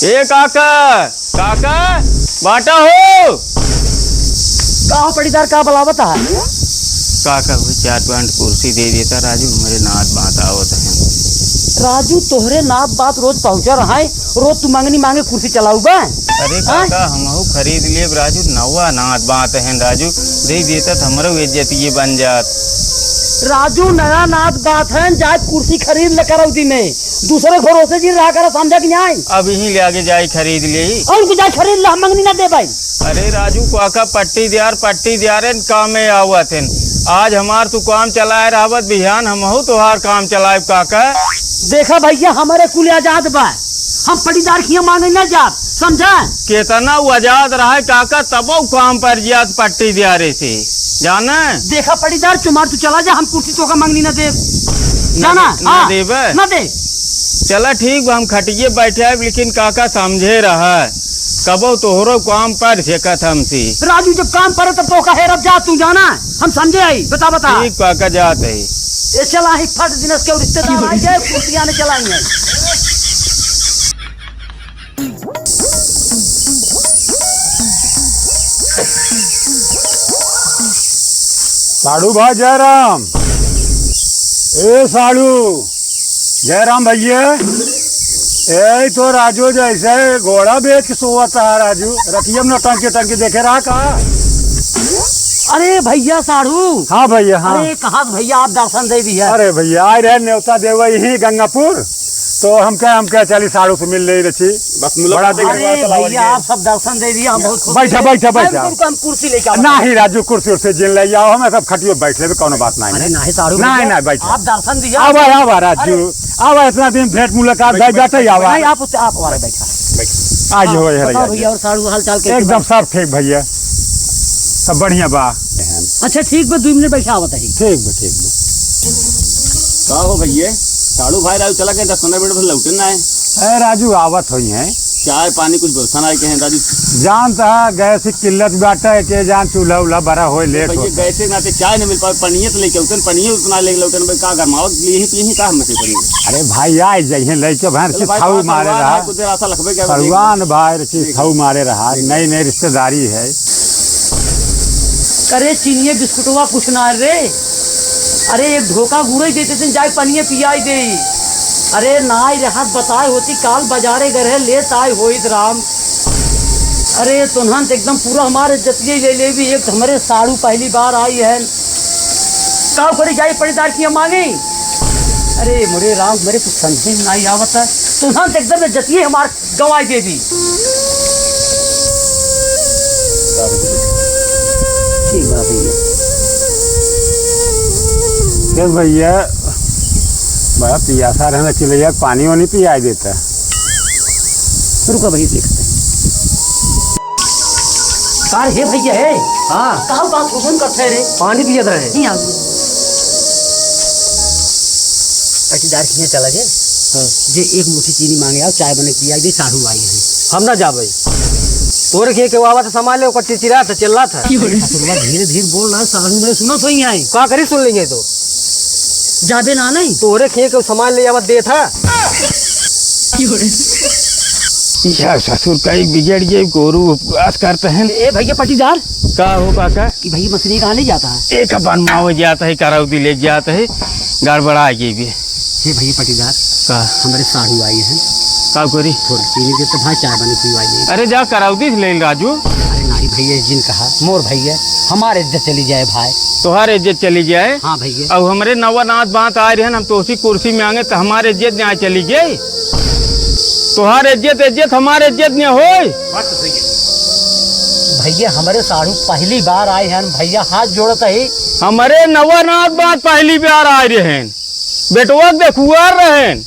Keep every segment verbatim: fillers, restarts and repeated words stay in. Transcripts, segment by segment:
ए काका, काका, बाटा हो। का हो पटीदार, का बलावत है? काका, वो चार पांच कुर्सी दे देता राजू, हमरे नात बात आवत है। राजू, तोहरे नात बात रोज पहुँचा रहा है, रोज तू मंगनी मांगे कुर्सी चलाऊ बा? अरे हाँ? काका, हमहू खरीद लेब राजू, नवा नात बात है राजू, दे देता त हमरो इज्जत ये बन जात। राजू, नया नात बात है, जाए कुर्सी खरीद ले करौदी में, दूसरे भरोसे जी रहा करा, समझा कि नहीं? अब यहीं ले आगे जाए खरीद ले। और कुछ जाए खरीद ले, हम मंगनी ना दे भाई। अरे राजू काका, पट्टी दियार, पट्टी दियार, इन कामे आवत हैं। आज हमार तू काम चलाए रहबत, बिहान हमहू तोहार काम चलाए काका। देखा भैया, हमारे कुल आजाद बा, हम पटीदार खिया मांगे ना जात, समझा? केतना उ आजाद रहे काका, तबो काम पर जियात पट्टी दियारे से, जाने? देखा पटीदार, चुमार तू चला जा, हम कुर्सी तोका मंगनी ना देब, जाना? ना हाँ, देबे? ना दे। चला ठीक बा, हम खटिए बैठे आइब, लेकिन काका समझे रहा, कबो तोहरो काम पर फेंकत हमसे। राजू, जब काम परे तब तोका हेरब, जा तू, जाना? हम समझे आई, बता, बता। ठीक काका, जात है। ए, चला, ही फट दिनस के रिश्तेदार आ गए, कुर्सियाँ ने चलाई हैं। साढ़ू भाई जयराम, ए साढ़ू, जयराम भैया, ए तो राजू जैसे घोड़ा बेच के सोवत है राजू, रतिया में नौटंकी टंकी देखे रहा का? अरे भैया साढ़ू। हाँ भैया, हाँ। अरे कहाँ से भैया आप दर्शन दे दिया? अरे भैया, आए रहे न्योता देवे यहीं गंगापुर, तो हम क्या, हम क्या चली साढ़ू से मिल ले रही। बस मुलाकात बड़ा अरे भैया, आप सब दर्शन दे दिया, हम बहुत खुश बैठा, हैं। बैठा, हम बैठा। कुर-, हम कुर्सी लेके आओ। नहीं राजू, कुर्सी उर्सी जिन ले आओ, हम सब खटियो बैठ लेबे, कोनो बात नहीं। अरे नहीं साढ़ू नहीं, भैया, नहीं, बैठा। आप दर्शन दिया। आवा, आवा राजू, अरे। आवा, इतना दिन भेंट मुलाकात बैठ, भई बैठ, जाते ही बैठ, आवा। नहीं, आप उससे, आप हमारे बैठा। आज हो है बताओ राजू। भैया, और साढ़ू हाल चाल कैसे एकदम बा? सब ठीक भैया, सब बढ़िया बा। अच्छा ठीक बा, दो मिनट बैठा आवत है। ठीक बा, ठीक बा। का हो भैया, साढ़ू भाई राजू चला गए, दस पन्द्रह मिनट में लौटे ना है। अरे राजू, आवत होई हैं। चाय पानी कुछ व्यवस्था ना है, कहें राजू। जानत है, गैस की किल्लत बाटे, के जान चूल्हा उल्हा बड़ा होए, लेट भैया, होता। गैसे ना ते चाय न मिल पावे, पनिये तो लेके उतन, पनिये उतना लेके लौटन, भाई, का गरमावत, यहीं पे, यहीं का हमसे पनिये। अरे भाई, आए जइहें, लइके भैंस चलो के भाई, थाऊ थोड़ा मारे सलवान रहा। है, कुछ देर ऐसा लखबे क्या सलवान भाई, रची देख। थाऊ मारे रहा, देख। नई नई रिश्तेदारी है। अरे, चीनिये बिस्कुटवा कुछ ना रे। अरे, एक ढोका गुड़ई देते थे, जाए पनिये पियाई देई। अरे, नाई रहत बताए होती, काल बाजारे गरहे लेत आए होइत राम। अरे, तोन्हन त एकदम पूरा हमार इज्जतिये ले लेबी। एक त हमरे साढ़ू पहली बार आई है, का करी जाई पटीदार खिया मांगी। अरे, मोरे राम, मेरे कुछ समझे में नाई आवत है। तोन्हन त एकदम इज्जतिये हमार गंवाई देबी। ठीक बा भैया। ए भैया, बड़ा पियासा रहना, चले यार, पानी वानी पियाई देता। रुका भैया, देखते हैं। का रे, हे भैया, हे? हाँ। का बात हुकुम करते रे? पानी पियत रहे। नहीं, आ। पटीदार खिया चला जे। हाँ। जे एक मुट्ठी चीनी मांगे आओ, चाय बने पियाई दे, साढ़ू आई है। हम ना जाबे। तोरे खिया केहू आवत सामान ले, ओकर चिचिरात है, चिल्लात है। ससुरवा धीरे धीरे बोल रहा है, साढ़ू मेरे सुनत होई है। का करी सुन लेंगे तो? जाबे ना नहीं। तोरे खिया केहू सामान ले आवत देत है। यह ससुर कई बिगड़ गए, गोरू उपवास करते हैं। ए भैया पटीदार। का हो काका? कि भैया मछली कहाँ ले जाता है? एक बनवावे जाता है, करौदी ले जाता है, गड़बड़ा गई भी। हे भैया पटीदार। का? हमारे साढ़ू आई हैं। का करी? थोड़ी चीनी दे तो भाई चाय बनी पिवाई ले। अरे जा करौदी से ले राजू। अरे नहीं भैया, जिन कहा, मोर भैया, हमारे इज्जत चली जाए भाई। तोहार इज्जत चली जाए? हाँ भैया। अब हमरे नवा नात बात आ रहे हैं, हम तोसी कुर्सी में आएंगे तो हमारे इज्जत ना चली जाए। तोहार इज्जत, इज्जत, हमार इज्जत न होई। बात तो सही है। भैया, हमरे साढ़ू पहली बार आए हैं, भैया, हाथ जोड़त ही। हमरे नवा नात बात पहली बार आए रहे हैं। बेटवा के देखुआर रहे हैं।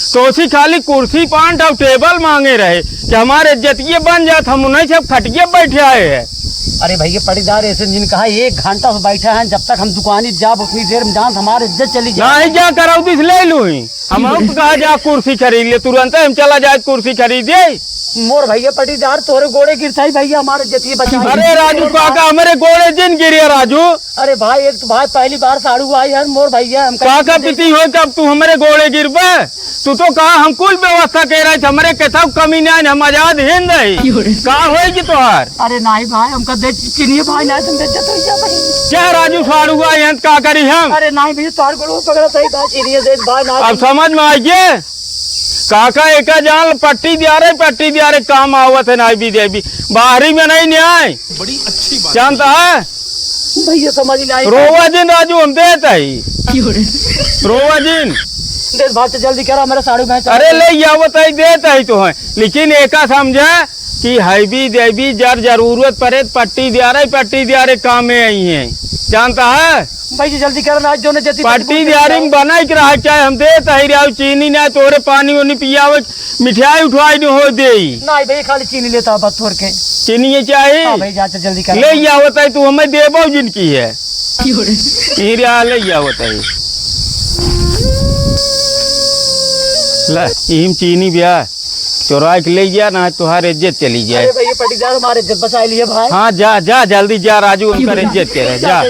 तोसी खाली कुर्सी, पान और टेबल मांगे रहे कि हमार इज्जतिये बन जात, हम उन्हीं से खटिये बैठे आए हैं। अरे भैया, पटीदार ऐसे दिन कहा, एक घंटा से बैठा है, जब तक हम दुकानी जाब उतनी देर में जानत हमार इज्जत चली जाए। नहीं जा करौदी से ले लूँ ही। हम अब कहा जा कुर्सी खरीद ले, तुरंत हम चला जाए कुर्सी खरीदे। मोर भइया पटीदार तोहरे गोड़े गिरत ही भइया, हमार इज्जतिया बचाइ। अरे राजू काका, हमरे गोड़े जिन गिरिया राजू। अरे भाई, एक तो भाई पहली बार साड़ू आई है मोर भइया, हमका काका पिती होइ तब तू हमरे गोड़े गिरबे? तू तो कहा हम कुल व्यवस्था कइ रहे थे, हमरे केथउ कमी नाहीं, हम आजाद हिंद ही। का होइगी तोहार? अरे नाहीं भाई, हमका दे चीनी भाई, नाहीं तुम बेइज्जत होइ जा भाई। क्या राजू साड़ू आई हैं, का करी हम? अरे नाहीं भइया, तोहार गोड़ो पकड़ा सही भाई, चीनी दे भाई, नाहीं अब समझ में आइगे? काका एका जान पट्टी दिया रहे, पट्टी दिया रहे, काम आवत है ना, भी देवी बाहरी में नहीं न्याय। बड़ी अच्छी बात। जानता है? भइया समझ नहीं आया। रोवा जिन राजू, हम देत ही। रोवा जिन। देत भाई तो जल्दी करा, मेरा साड़ू भैंस। अरे ले आवत ही, देत ही तो है, लेकिन एका समझा कि हैवी देवी जर जरूरत परे त पट्टी दिया रहे, पट्टी दिया रहे, काम में आई हैं। जानता है? भाई जी, जल्दी करा ना, आज जो ने जति पट्टी दिहाड़ी में बनाई के रहा, चाहे हम देत ही रहा, चीनी ना तोहरे पानी ओनी पियावे, मिठाई उठवाई न हो देई। नहीं भाई, खाली चीनी लेता बस तोड़ के। चीनी ये चाही? हाँ भाई, जा तो जल्दी करा। ले आवत ही, तू हमें देबो जिनकी है। ई रहा, ले आवत ही। ले, इहिम चीनी बिया, चोराइ के ले जा, ना तोहार इज्जत चली जाए। अरे भाई, ये पटीदार हमारे इज्जत बचाइ लिए भाई। हाँ, जा, जा, जल्दी जा राजू, उनकर इज्जत करे, जा।